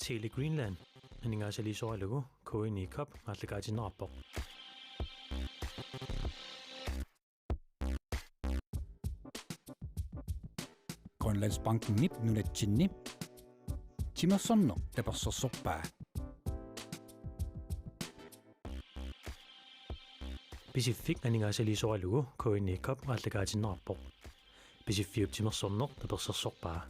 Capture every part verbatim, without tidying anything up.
Tele Greenland aningaasaliisoralugu K N I Cup aallakaatinneqarpoq. Grønlandsbankenip nunatsinni timersorneq tapersersorpaa. Pisiffik aningaasaliisoralugu K N I Cup aallakaatinneqarpoq. Pisiffiup timersorneq tapersersorpaa.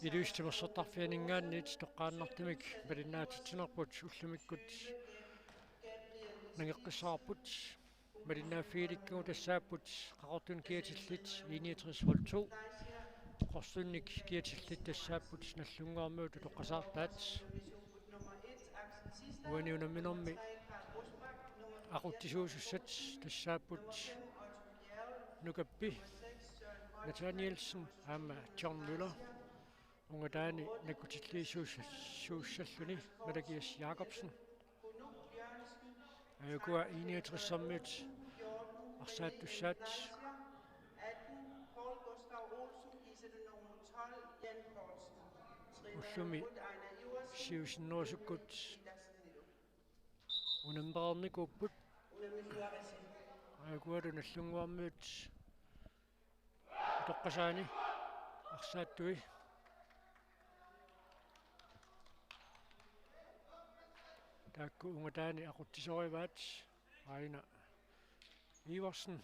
Ilulissat Timersortarfianinngaanniit toqqaannartumik malinnaatitsinerput ullumikkut nangeqqissaarput. Malinnaaffigilikkagut tassaapput Qaqortunik kiatillit I niogtres hold to, Qorsuninik kiatillit tassaapput Nagdlunguarmiut utoqqasaartaat. Uani unamminermi aqutsisuusussat tassaapput Nukappi Nathanielsen aamma John Møller. Ungataani nakkutilliisuussalluni Malakias Jakobsen. Ajukua I niogtressermiut arsaattussaat. Ullumi siusinnerusukkut unammereernikuupput. Ajukualu Nagdlunguarmiut utoqqasaani arsaattui. Taakku ungataani aqutsisorivaat Aina Iversen.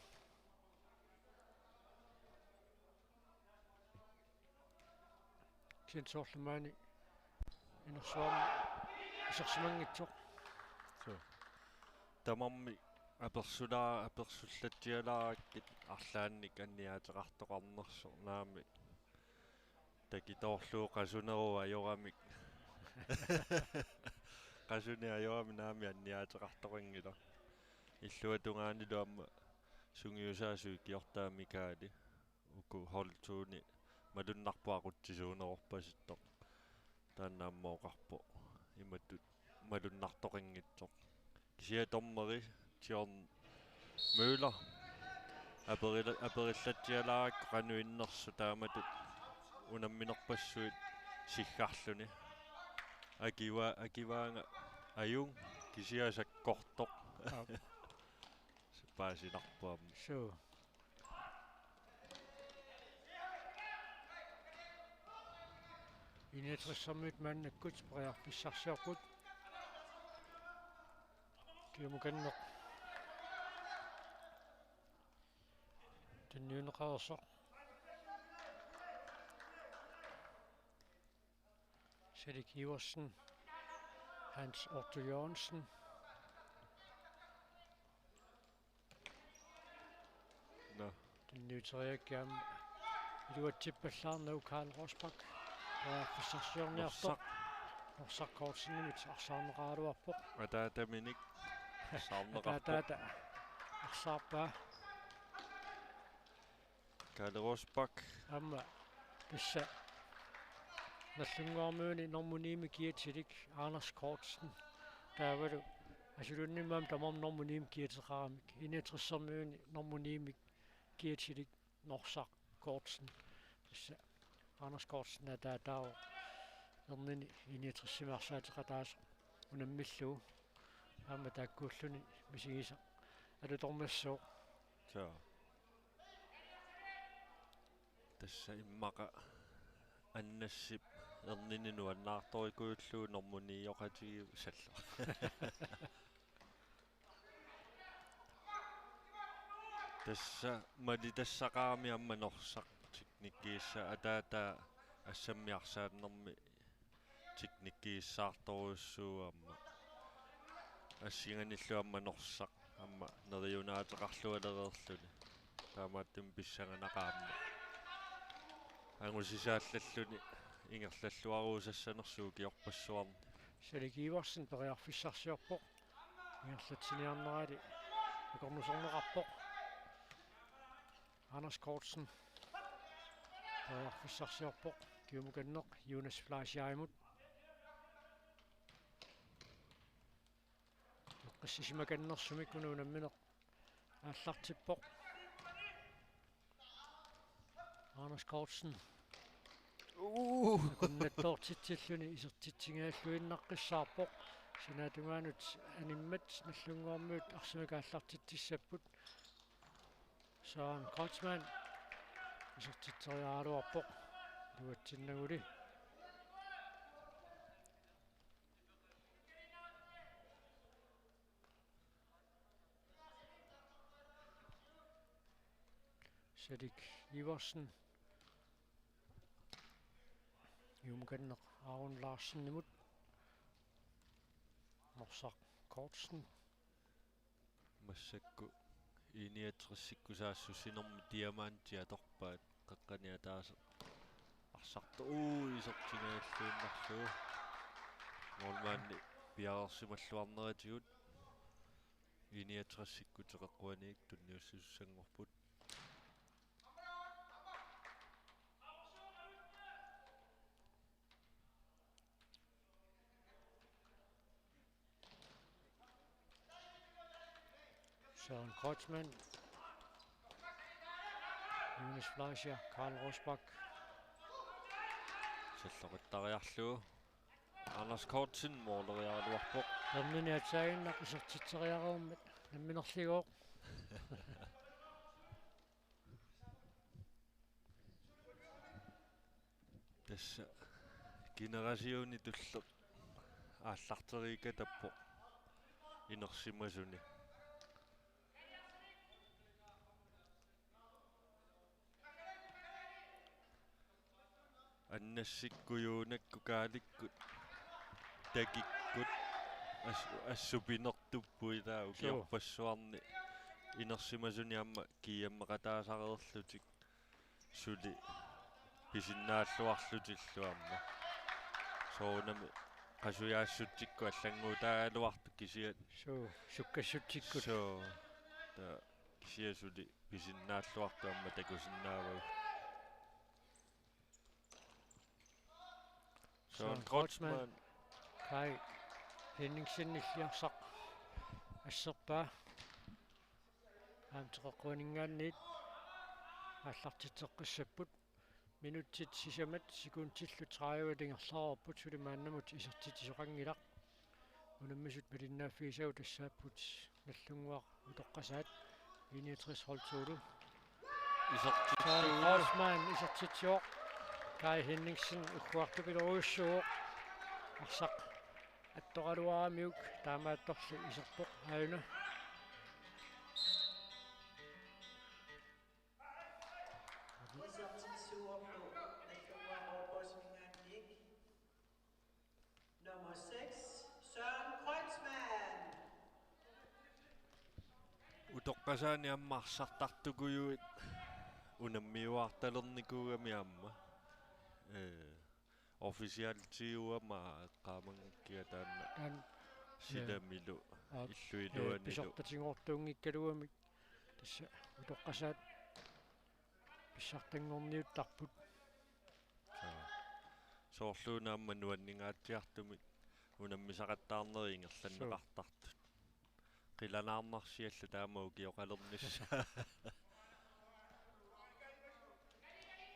Kisianni soorlu maani inersuarmi isersimanngitsoq. Suu. Tamarmik apersulaa-, apersullatsialaarakkit arlaannik anniaateqartoqarnersoq naamik. Takitoorlugu qasunerup ajoramik. Qasunerup ajoramik naamik anniaateqartoqanngilaq. Illuatungaanilu aamma sungiusaasut ikiortaat Mikaeli. Uku hold to-ni malunnarpoq aqutsisuunerorpasittoq. Taanna aamma oqarpoq imatut malunnartoqanngitsoq. Kisianni dommeri John Møller aperila-, aperillatsialaarakku qanoq innersoq taamatut unamminerpassuit siggarluni. Akiva-, akivaanga ajunngilaq kisianni sakkortoq. Aap. Paasinarpoq aamma. Suu. I niogtressermiut maannakkut periarfissarsiorput. Kiumukanneq tunniunneqareersoq. Salik Iversen, Hans Otto Jørgensen. Nå. Tunniuteriakkit aamma iluatsippallaarnagu Karl Rosbach. Periarfissarsiorniartoq. Norsaq. Norsaq Kortsenimit arsaarneqaraluarpoq. Ataataminik arsaarneqarpoq. Ataataata arsaarpaa. Kalle Rosbach. Aamma tassa Nagdlunguarmiuni normu ni-mik kiatilik Anders Kortsen. Taavalu asuluunniimmi aamma tamarmik normu ni-mik kiateqaramik. I niogtressermiuni normu ni-mik kiatilik Norsaq Kortsen. Tassa Anders Kortsen ataataavoq ernini I niogtressimi arsaateqataasoq unammillugu. Aamma taakkuulluni misigisaq alutornassaaq. Suu. Tassa immaqa Annassip ernini nuannaartorikuullugu normu ni-oqatigisallu. Tassa malitassaqarami aamma Norsaq teknikkiissaa ataataa assammi arsaannermi teknikkiissaartorujussuuvoq aamma. Assinganillu aamma Norsaq aamma neriunaateqarlualereerluni. Taamaattumik pissanganaqaaq aamma angusisaallalluni ingerlalluarusassanersoq ukiorpassuarni. Salik Iversen periarfissarsiorpoq. Ingerlatsiniarnerali akornuserneqarpoq. Anders Kortsen periarfissarsiorpoq. Kiumukanneq Jonas Fleischaimut. Eqqissisimakannersumik una unammineq aallartippoq. Anders Kortsen. Uu. Akunnattoortitsilluni isertitsigaluinnaqqissaarpoq. Sinaatungaanut animmat Nagdlunguarmiut arsamik aallartitsissapput. Søren Kreutzmann isertitseriaraluarpoq. Iluatsinnaguli. Salik Iversen. Juumkanneq Aaron Larsenimut. Norsaq Kortsen. Massakkut I niogtresikkusaassusinermi diamanti atorpaat qeqqani ataaseq arsartoq, uu, isertigaluinnarlugu. Målmandi piareersimalluarneratigut I niogtresikkut teqeqquaniit tunniussisussanngorput. Søren Kreutzmann. Jonas Fleischer, Karl Rosbach. Salloqittariarlugu. Anders Kortsen måleriaraluarpoq. Ernineq atsaaginnaq isertitseriaruummat namminerligooq. Tassa generationi tulleq aallarteriikatappoq inersimasuni. Annassikkujuunakkut kaalikkut takikkut as-, assupinertupput ilaa. Suu. Ukiorpassuarni inersimasuni aamma G M-eqataasareerlutik suli pisinnaalluarlutillu aamma. Soorunami qasujaassutsikku allannguutaagaluartut kisiat. Suu, sukkassutsikkut. Suu. Taava kisiat suli pisinnaalluartut aamma takusinnaavagut. Søren Kreutzmann. Kai Henningsenilli arsaq asserpaa. Aamma teqeqquaninngaanniit aallartitseqqissapput. Minutsit sisamat sekundillu tredive ingerlareerput, suli maannamut isertitsisoqanngilaq. Unammisut malinnaaffigisagut tassaapput Nagdlunguaq Utoqqasaat, I niogtres hold to-lu. Isertitsuuvoq. Søren Kreutzmann isertitsivoq. Kai Henningsen ugguartupilorujussuuvoq. Arsaq attoraluaramiuk, taamaattorli iserpoq aajuna. Isertitsivoq Nagdlunguaq Aalborgiminngaanniit. Nummer seks, Søren Kreutzmann. Utoqqasaani aamma arsartartukujuit unammiuaartalernikuugami aamma. Ee, officialtiuama eqqaamanngikkiga taanna. Taanna, silamilu, ja, illuiluanilu. Ee, pisortatigoortuunngikkaluamik. Tassa Utoqqasaat pissartanngorniuttarput. Soo. Soorluuna aamma nuanningaatsiartumik unammisaqattaarnerit ingerlanneqartartut. Soo. Qilanaarnarsiallu taama ukioqalernissaa.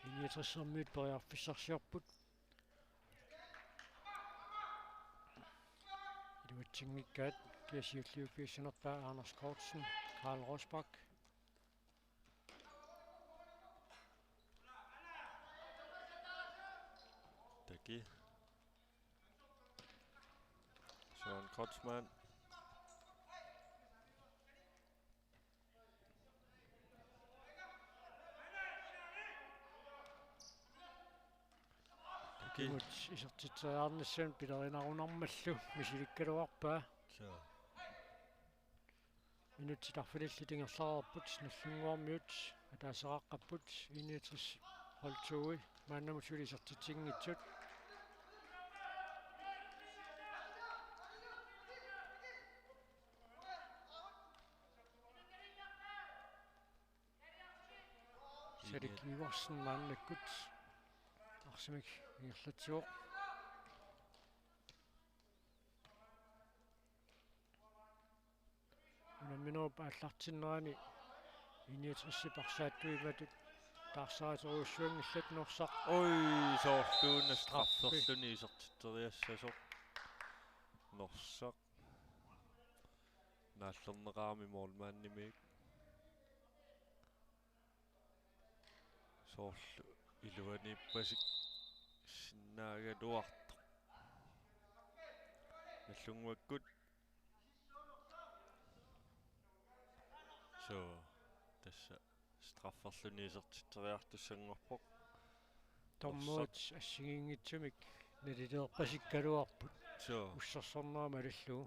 I niogtresermiut periarfissarsiorput. Iluatsinngikkaat kia siulliuffigissanerpaa Anders Kortsen, Karl Rosbach. Taki. Søren Kreutzmann. Taki. Imut isertitseriarnissamut pilerinarunarmallu misilikkaluarpaa. Soo. Minutsit arfinillit ingerlareerput, Nagdlunguarmiut ataaseqaqqapput, I niogtres hold to-i maannamut suli isertitsinngitsut. Salik Iversen maannakkut arsamik ingerlatsivoq. Unamminerup aallartinnerani I niogtres arsaattut imatut taarseraaterujussuanngillat Norsaq. Oj, soorluuna straffi. Strafferluni isertitseriassasoq Norsaq. Naallerneqarami målmandimiit. Soorlu iluaniippasik sinnaagaluartoq. Nallunnguakkut. Så tassa strafferluni isertitseriartussanngorpoq. Dommerit assigiinngitsumik nalileerpasikkaluarput. Så. Ussersornera malillugu.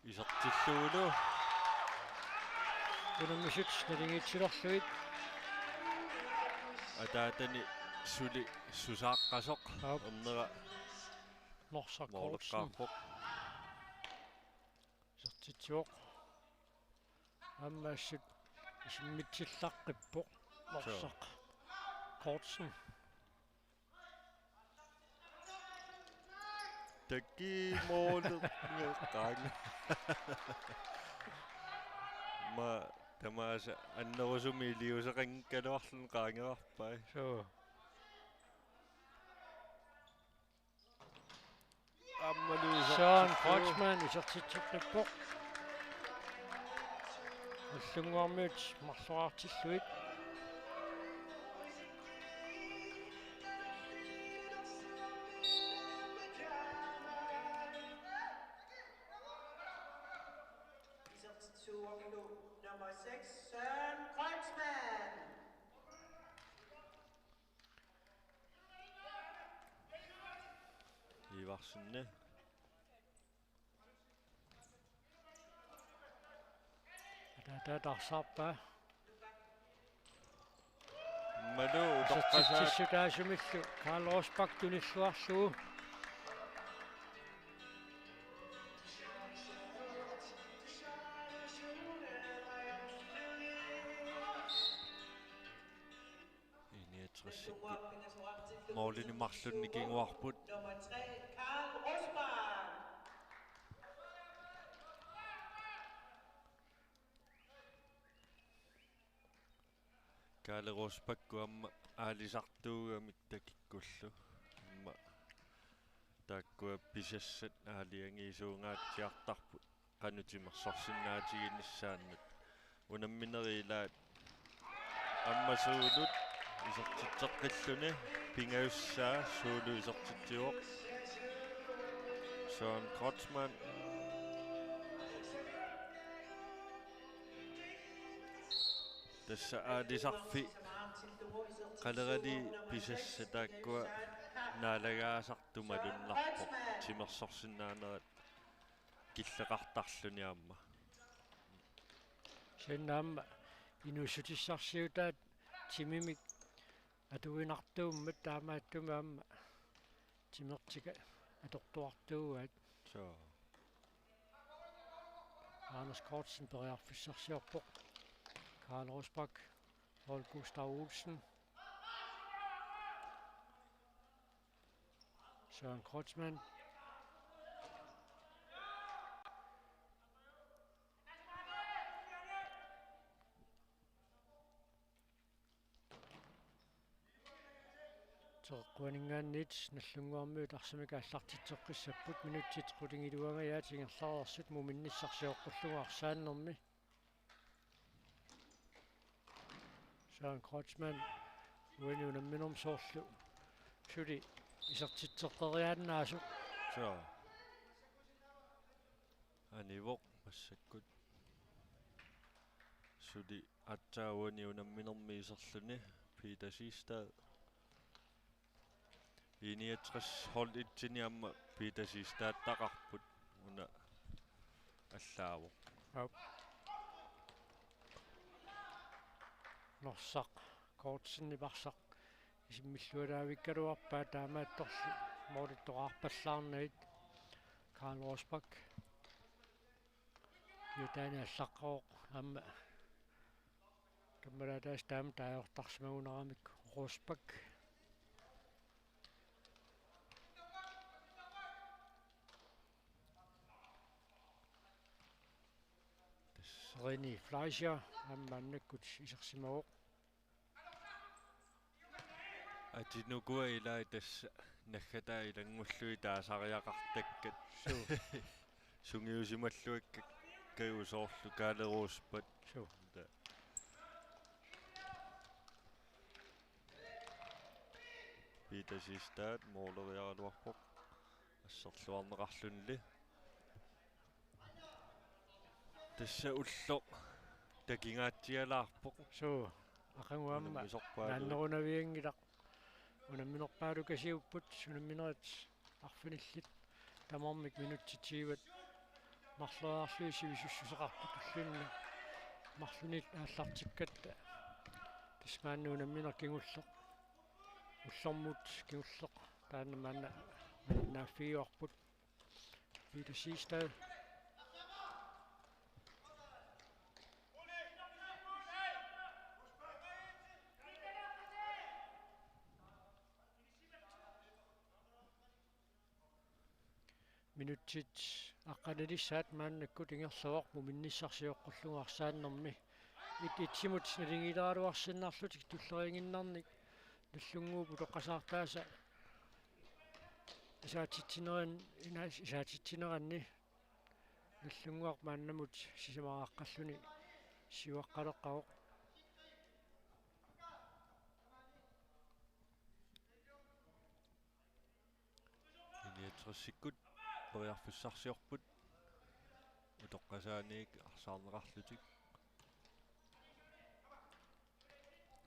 Isertillugulu. Unammisut naligiitsilerlugit. Ataatani suli susaaqqasoq. Aap. Ernera Norsaq Kortsen. Måleqqaarpoq. Isertitsivoq. Aamma assut isimmitsillaqqippoq. Norsaq Kortsen. Takimuulerneqaanga. Ma tamaasa annerusumik iliuuseqanngikkaluarluni qaangerarpai. Suu. Aammalu Søren isertitseqqippoq. Kreutzmann isertitseqqippoq. Nallunnguarmiut marloriartillugit. Isertitsuuvoq nummer seks, Søren Kreutzmann. Ivarsenni. Ataata taarsaarpaa. Malu utoqqasaat. Isertitsissutaasumillu Karl Rosbach tunilluarlugu. I niogtres målini marlunni kinguarput. Kaali Rosbach aamma aalisartuugamik takikkullu. Aamma taakkua pisassat aalajangiisuungaatsiartarput. Qanoq timersorsinnaatiginissaannut. Unamminerit ilaat aamma Suulut isertitseqqilluni, pingajussaa Suulut isertitsivoq. Søren Kreutzmann. Tassa aalisarfik qalerali pisassat taakkua naalagaasartut malunnarpoq timersorsinnaanerat killeqartarluni aamma. Kisianni aamma inuussutissarsiutaat timimik atuinartuummat taamaattumik aamma timertik atortuartuugaat. Suu. Anders Kortsen periarfissarsiorpoq. Karl Rosbach, Paul Gustav Olsen. Søren Kreutzmann. Teqeqquaninngaanniit Nallunnguarmiut arsamik aallartitseqqissapput, minutsit qulingiluangajaat ingerlareersut muminnissarsioqqullugu arsaannermi. Søren Kreutzmann uani unamminermi soorlu suli isertitseqqeriaannaasoq. Suu. Anivoq massakkut. Suli aatsaat uani unamminermi iserluni Peter Siegstad. I niogtres hold et-ini aamma Peter Siegstadtaqarput una allaavoq. Aap. Norsaq Kortsenip arsaq isimmillualaavikkaluarpaa taamaattorli moolittoqarpallaarnagit. Karl Rosbach. Kiataani allaqqavoq aamma. Kammalaataasa taama taagortarsimagunaramik Rosbach. Tassa René Fleischer aamma maannakkut isersimavoq. Atinukua ilai tassa naggataa ilanngullugit taasariaqartakkat. Suu. Sungiusimalluakkakka soorlu Kaale Roospat. Suu. Ta-, Peter Siegstad mooleriaraluarpoq. Asserluarneqarlunilu. Tassa ulloq takingaatsialaarpoq. Suu, aqagu aamma unammisorpaaluit. Naannerunavianngilaq. Unamminerpaalukasiupput, unamminerit arfinillit tamarmik minutsit tyvet marloriarlugit sivisussuseqartut tullinnut marlunit aallartikkatta. Tassa maanna unammineq kingulleq. Ullormut kingulleq. Taanna maanna naaffigivarput. Peter Siegstad. Minutsit aqqanilissaat maannakkut ingerlavoq muminnissaq sioqqullugu arsaannermi. Et-etsimut naligiileraluarsinnarlutik tulleriiginnarnik Nagdlunguup utoqqasaartaasa isaatsitsineran-, ina-, isaatitsineranni Nagdlunguaq maannamut sisamaraaqqalluni siuaqqaleqqavoq. I niogtresikkut periarfissarsiorput utoqqasaaniit arsaarneqarlutik.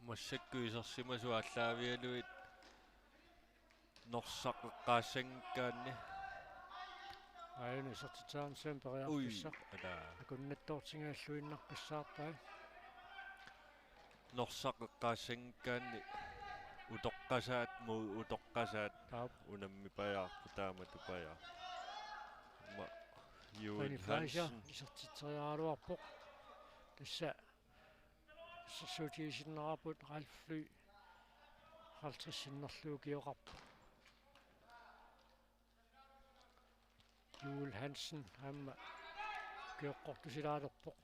Massakkut isersimasut aallaavigalugit Norsaq eqqaassanngikkaanni. Aajuna isertitseqarnissamut periarfissaq. Ui, ala. Akunnattoortingaalluinnaqqissaarpai. Norsaq eqqaassanngikkaanni utoqqasaat mod utoqqasaat. Aap. Unammipajaarput taamatupajaaq. Ma-, Juul René Fleischer Hansen. Isertitseriaraluarpoq. Tassa assersuutigisinnaavarput Ralf Fly halvtreds sinnerlugu ukioqarpoq. Juul Hansen aamma ukioqqortusilaalerpoq.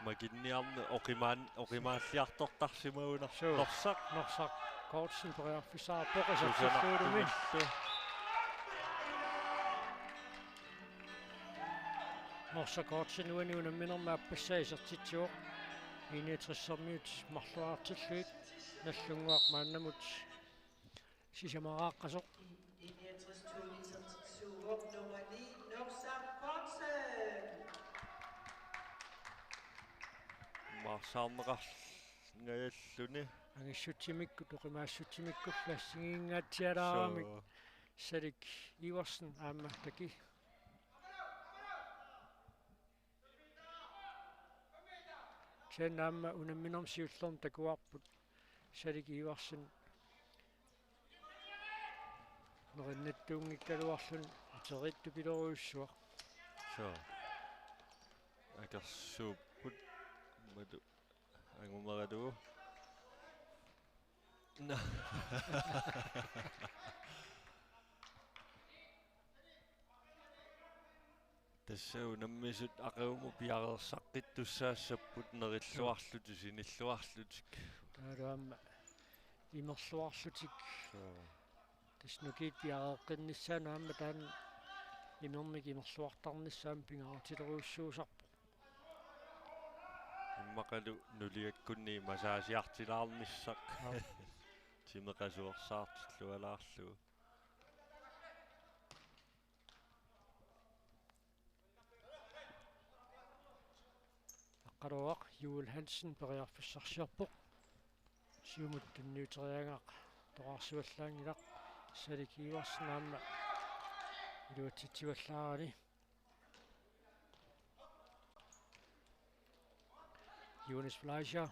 Makinniarneq oqimaan-, oqimaalliartortarsimaguna. Suu. Norsaq. Norsaq Kortsen periarfissarpoq isertillugu. Susanartumillu. Norsaq Kortsen uani unamminermi aappassaa isertitsivoq. I niogtressermiut marloriartillugit Nagdlunguaq maannamut sisamaraaqqasoq. I niogtres to meter til syv, nummer ni, Norsaq Kortsen. Marsaarneqarngajalluni. Angissutsimikkut, oqimaassutsimikkut assigiinngaatsialaaramik. Suu. Salik Iversen aamma taki. Sen aamma unamminermi siullermi takuarput Salik Iversen. Nerinnattuunngikkaluarluni uteriittupiloorujussuaq. Suu. Akersuupput. Matu. Angumeralugu. Na. Tassa unammisut aqagumut piareersaqqittussaassapput nerilluarlutik, sinilluarlutik. Taavalu aamma imerluarlutik. Suu. Tassa nukiit piareeqqinnissaannut aamma taanna imermik imerluartarnissaa aamma pingaarutilerujussuusarpoq. Immaqalu nuliakkunni massaasiartilaarnissaq. Aap. Timeqasuersaartillualaarlugu. Aqqaluaq Juul Hansen periarfissarsiorpoq. Siumut tunniuteriagaq toqqarsivallaanngilaq, Salik Iversen aamma iluatsitsivallaarani. Jonas Fleischer.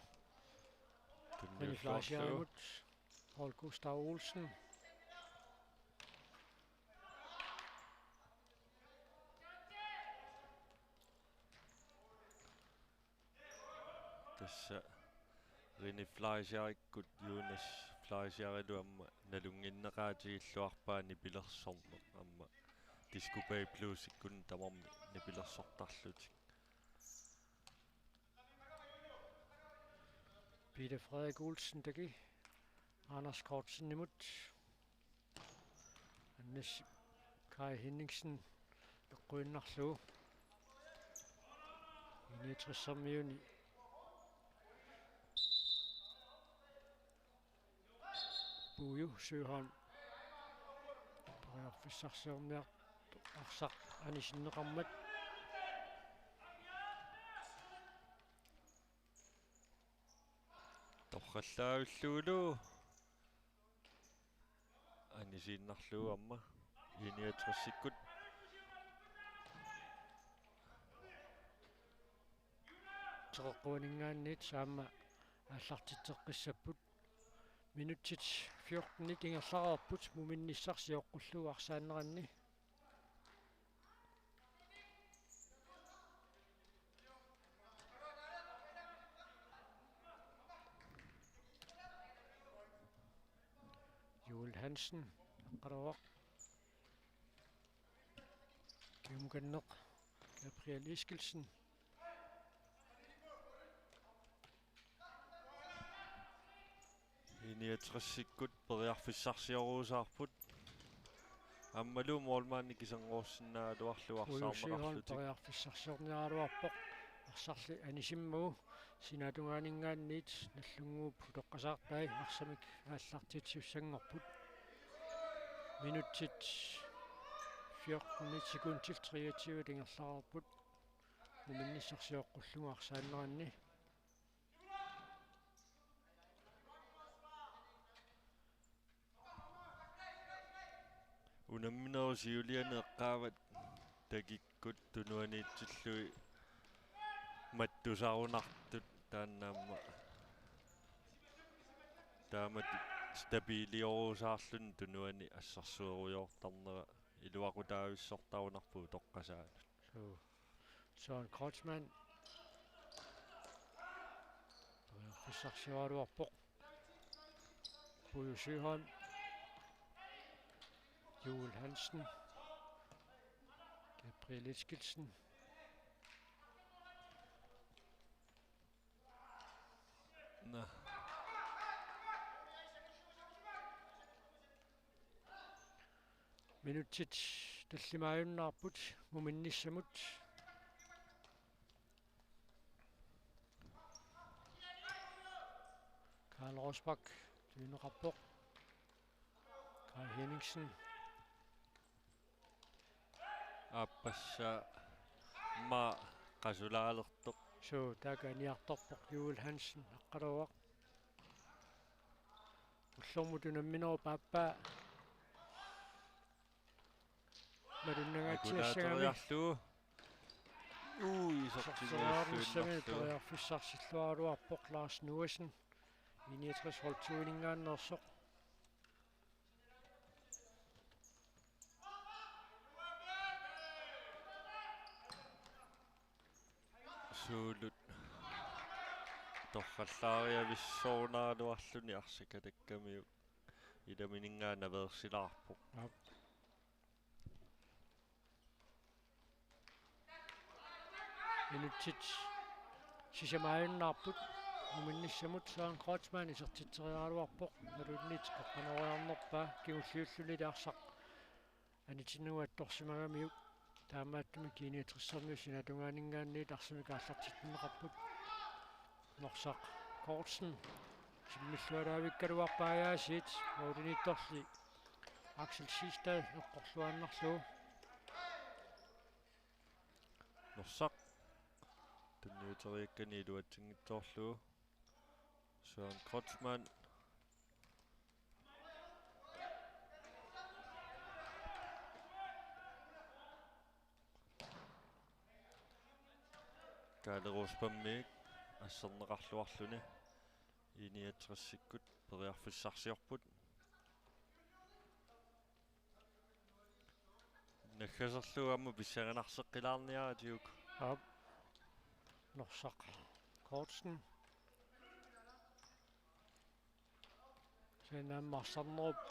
René Fleischerimut. Paul Gustav Olsen. Tassa René Fleischerikkut Jonas Fleischerilu aamma nalunnginneqaatigilluarpaa nipilersorneq aamma Disco Bay Bluesikkunni tamarmik nipilersortarlutik. Peter Frederik Olsen tagi Anders Kortsenimut. Annas Kai Henningsen eqquinnarlugu. I niogtressermiuni Pujo Søholm. Periarfissarsiorniartoq arsaq anisinneqarmat. Torrallaavillugulu. Anisiinnarlugu aamma. I niogtresikkut. Teqeqquaninngaanniit aamma aallartitseqqissapput. Minutsit fjortenit ingerlareerput muminnissaq sioqqullugu arsaanneranni. Juul Hansen, Aqqaluaq. Kiumukanneq, Gabriel Eskildsen. I niogtresikkut periarfissarsiorusaarput. Aammalu målmandi kisanngorsinnaagaluarlugu Uju Søholm arsaarneqarlutik. Periarfissarsiorniaraluarpoq. Arsarli anisimmagu sinaatungaaninngaanniit Nagdlunguup utoqqasaartai arsamik aallartitsisussanngorput. Minutsit fjorten sekundit treogtyve ingerlareerput. Muminnissaq sioqqullugu arsaanneranni. Unamminerup siuliani eqqaavat takikkut tunuaniitillugit mattusarunartut taanna aamma. Taamatut stabiliorusaarluni tunuani assersuerujoortarnera iluaqutaavissortarunarpoq utoqqasaanut. Suu. Søren Kreutzmann. Periarfissarsioraluarpoq. Pujo Søholm. Juul Hansen. Gabriel Eskildsen. Nå. Minutsit tallimaajunnaarput muminnissamut. Karl Rosbach tyyneqarpoq. Kai Henningsen. Aappassaa aamma qasulaalertoq. Suu, taakaniartorpoq Juul Hansen, Aqqaluaq. Ullormut unamminerup aappaa. Malunnangaatsiassagami. Akulaateriarlugu. Ui, isortinniulluinnarlugu. Periarfissarsilluaraluarpoq Lars Nuassen. I niogtres holdtyveninngaanneersoq. Suulut torrallaariavissorunaraluarluni arsaq atakkamiuk ilamininngaanniit naveersilaarpoq. Aap. Minutsit sisamaajunnaarput muminnissamut. Søren Kreutzmann isertitseriaraluarpoq. Malunnit qaqqanoriarnerpaa kingulliulluni arsaq anitinnagu attorsimagamiuk. Taamaattumik I niogtressermiut sinaatungaaninngaanniit arsamik aallartitsinneqarput. Norsaq Kortsen. Simmillualaavikkalaarpaa aasiit. Målimiittorli Axel Sistad eqqorluaannarlugu. Norsaq. Tunniuteriakkani iluatsinngitsoorlugu. Søren Kreutzmann. Kaale Rosbachimik asserneqarluarluni. I niogtresikkut periarfissarsiorput. Naggaserlugu aamma pissanganarseqqilaarniaratigu. Aap. Norsaq Kortsen. Sen aamma arsarnerup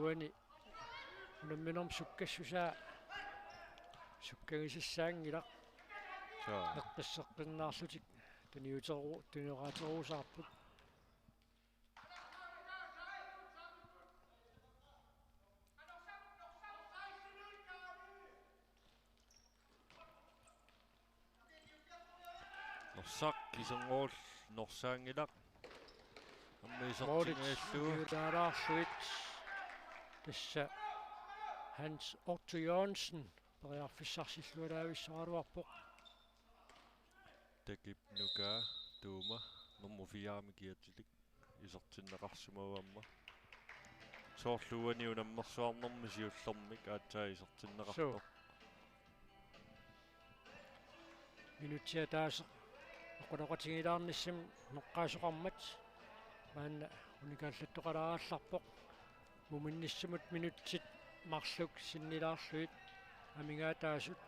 uani unamminermi sukkassusaa sukkagisassaanngilaq. Saa. Eqqisseqqinnaarlutik tuniuteru-, tunioraateruusaarput. Norsaq iserngorul norsaanngilaq. Aamma isertinngillugu. Målit niulaaraarluit. Tassa Hans Otto Jørgensen periarfissarsilluaraavissoraluarpoq. Takip Nuka Tuuma nummer fire-mik kiatilik isertinneqarsimavoq aamma. Soorlu uani unammersuarnermi siullermik aatsaat isertinneqartoq. Suu. Minutsit ataaseq oqaloqatigilaarnissamut noqqaasoqarmat maanna unikaallattoqalaarallarpoq. Muminnissamut minutsit marluk sinnilaarlugit amigaataasut.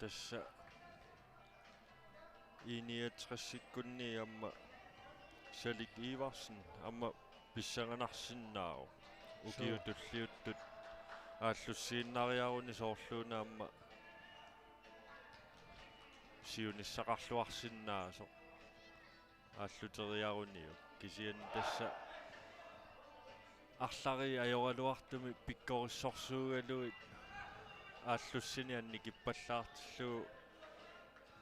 Tassa I niogtresikkunni aamma Salik Iversen aamma pissanganarsinnaavoq. Ukiut tulliuttut aallussiinnariaruni soorluuna aamma siunissaqarluarsinnaasoq aalluteriaruniuk. Kisianni tassa arlallit ajoraluartumik pikkorissorsuugaluit aallussineq annikippallaartillugu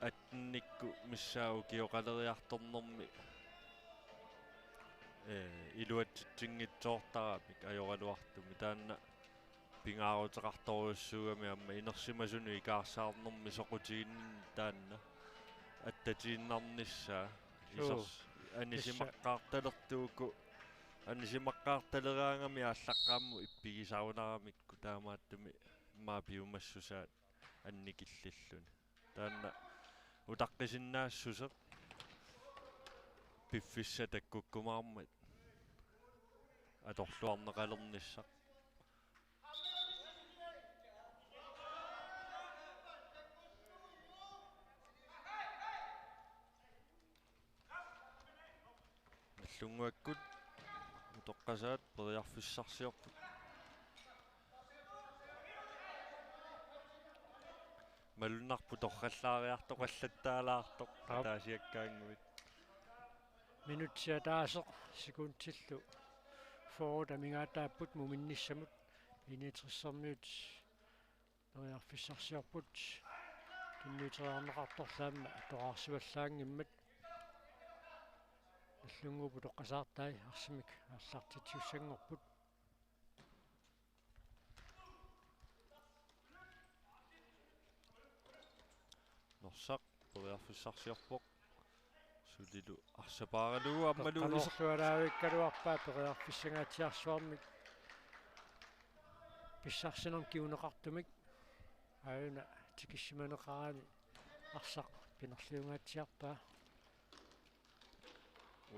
attenikkut missaa ukioqaleriartornermi, ee, iluatsitsinngitsoortaramik ajoraluartumik. Taanna pingaaruteqartorujussuugami aamma inersimasunut ikaarsaarnermi soqutiginninneq taanna attatiinnarnissaa. Suu. Isers-, anisimaqqaartalertuuku, anisimaqqaartaleraangami aallaqqaammut ippigisarunaramikku taamaattumik immaqa piumassusaat annikillilluni. Taanna utaqqisinnaassuseq piffissaq takkukkumaarmat atorluarneqalernissaq. Nallunnguakkut Utoqqasaat periarfissarsiorput. Malunnarpoq torrallaariartoqallattaalaartoq. Aap. Ataasiakkaannguit. Minutsit ataaseq sekundillu fyrre amigaataapput muminnissamut. I niogtresermiut periarfissarsiorput. Tunniuteriarneqartorlu aamma atoraarsivallaanngimmat. Nallunnguup Utoqqasaartai arsamik aallartitsisussanngorput. Norsaq periarfissarsiorpoq. Sulilu arsapaaralugu aammalu iser- Peqqamoorlualaavikkaluarpaa periarfissangaatsiarsuarmik pissarsinermik kinguneqartumik. Aajuna tikissimaneqarani arsaq pinerliungaatsiarpaa.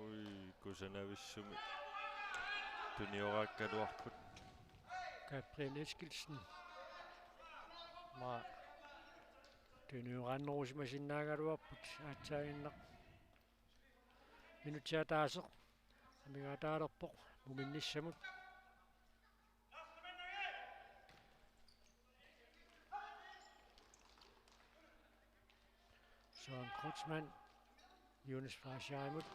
Ui, kusanavissumik tunioraakkaluarput. Gabriel Eskildsen. Maa. Tunioraannerusimasinnaagaluarput aatsaaginnaq. Minutsit ataaseq amigaataalerpoq muminnissamut. Søren Kreutzmann, Jonas Fleischer imut.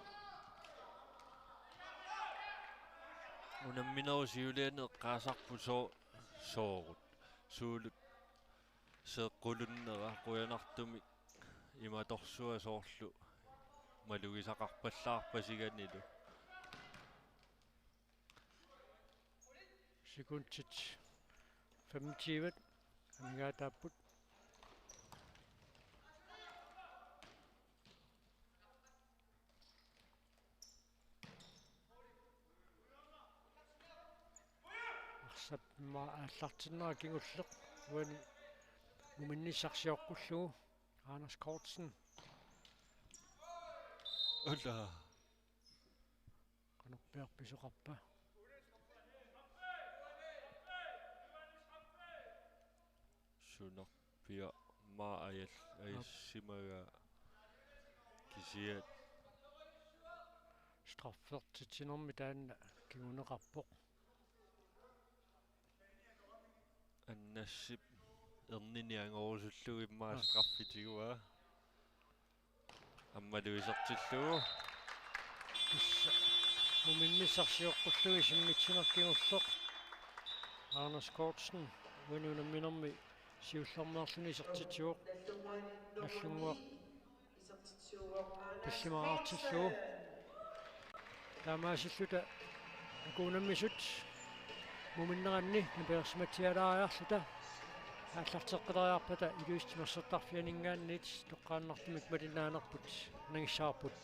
Unamminerup siuliani eqqaasarput soo-, soorlu. Suullu seeqqulunnera qujanartumik imatorsuaq soorlu malugisaqarpallaarpasiganilu. Sekundit femogtyve amigaataapput. Sap ma-, aallartinnera kingulleq uani muminnissaq sioqqullugu. Anders Kortsen. Ulla. Qanorpiaq pisoqarpa? Sunarpiaq maa ajal-, aap, ajussimagaa kisiat. Straffertitsinermi taanna kinguneqarpoq. Annassip ernini angorusullugu immaqa, aa, straffitigaa. Aammalu isertillugu. Tassa muminnissaq sioqqullugu isimmitsineq kingulleq. Anders Kortsen uani unamminermi siullermeerluni isertitsivoq. Nallunnguaq tallimaqartillugu. Taamaasilluta uku unammisut muminneranni napilersimatsialaariarluta aallarteqqileriarpata Ilulissat timersortarfianinngaanniit toqqaannartumik malinnaanerput nangissavarput.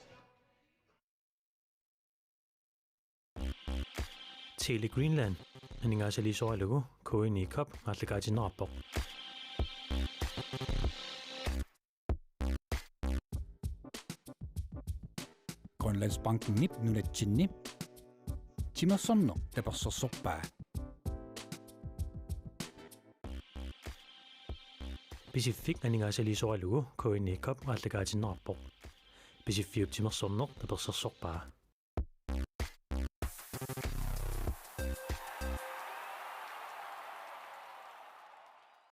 Tele Greenland aningaasaliisoralugu K N I Cup aallakaatinneqarpoq. Grønlandsbankenip nunatsinni timersorneq tapersersorpaa. Pisiffik aningaasaliisoralugu K N I Cup aallakaatinneqarpoq. Pisiffiup timersorneq tapersersorpaa.